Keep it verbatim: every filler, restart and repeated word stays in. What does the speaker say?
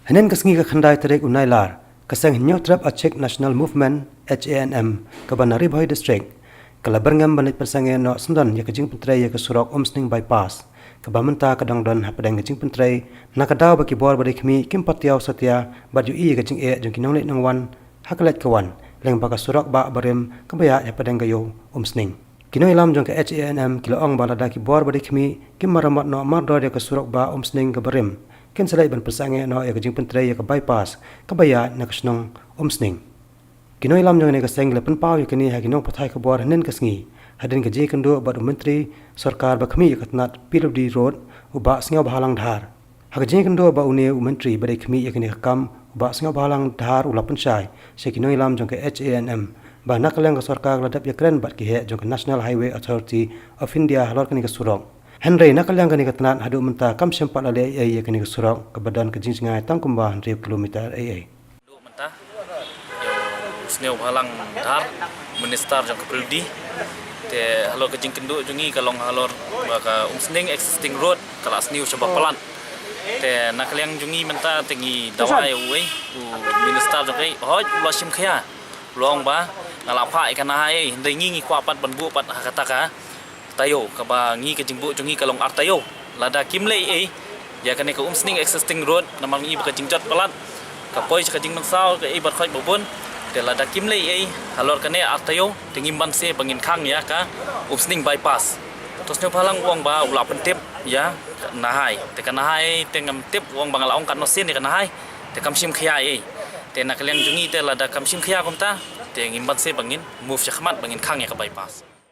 Hynnin ka sngi ka khyndai tarik u Nailar, ka seng Hynñiewtrep Achik National Movement, H A N M, kaba na Ri Bhoi District, ka la byrngem ban leit pynsangeh noh syndon ïa ka jingpyntrei ïa ka surok Umsning Bypass, kaba mynta ka dang don hapdeng ka jingpyntrei, na ka daw ba ki bor ba dei khmih kim pat thiaw satia bad ïohi ïa ka jingeh jong ki nongleit nongwan ha ka leit ka wan lyngba ka surok bah barim kaba ïaid hapdeng ka ïew Umsning. Ki nongïalam jong ka H A N M ki la ong ba lada ki bor ba dei khmih kim maramot noh mardor ïa ka surok bah Umsning kaba rim, kin sa leit ban pynsangeh noh ïa ka jingpyntrei ïa ka bypass kaba ïaid na ka shnong Umsning. Ki nongïalam jong kane ka seng ki la pynpaw ïa kane ha ki nongpathai khubor hynnin ka sngi, hadien ka jingïakynduh bad u Myntri Sorkar ba khmih ïa ka tnat P W D Road, u Bah Sniawbhalang Dhar. Ha ka jingïakynduh bad une u Myntri ba dei khmih ïa kane ka kam, u Bah Sniawbhalang Dhar u la pynshai sha ki nongïalam jong ka H A N M ba na ka liang ka sorkar ka la dep ïakren bad ki heh jong ka National Highway Authority of India halor kane ka surok. Hynrei na ka liang kane ka tnat haduh mynta kam shym pat la leh ei ei ïa kane ka surok kaba don ka jingjngai tang kumba hynriew kilometer ei ei. Duh mynta, ïa u Sniawbhalang Dhar, Minister jong ka P W D. Te halor ka jingkynduh jong ngi ka long halor ba ka Umsning existing road ka la sniew shaba palat. Te na ka liang jong ngi mynta te ngi dawa ïa uwei u Minister jong ka, hooid u la shim khia. U la ong ba nga la phah ïa ka Nahai, hynrei ngi ngi kwah pat ban buh pat ha kata ka taïew, kaba ngi ka jingbuh jong ngi ka long ar taïew. Lada kim leh ei ei ïa kane ka Umsning existing road, namar ngi ba ka jingjot palat ka poi sha ka jingmynsaw kaei bad khoit ba bun. Te lada kim leh ei ei halor kane ar taïew, te ngim banse ba ngin khang ïa ka Umsning bypass. To Sniawbhalang u ong ba u la pyntip ïa ka Nahai. Te ka Nahai te ngam tip, u ong ba nga la ong katno sien ïa ka Nahai. Te kam shim khia ei ei. Te na ka liang jong ngi te lada kam shim khia kumta, te ngim banse ba ngin move shakhmat ba ngin khang ïa ka bypass.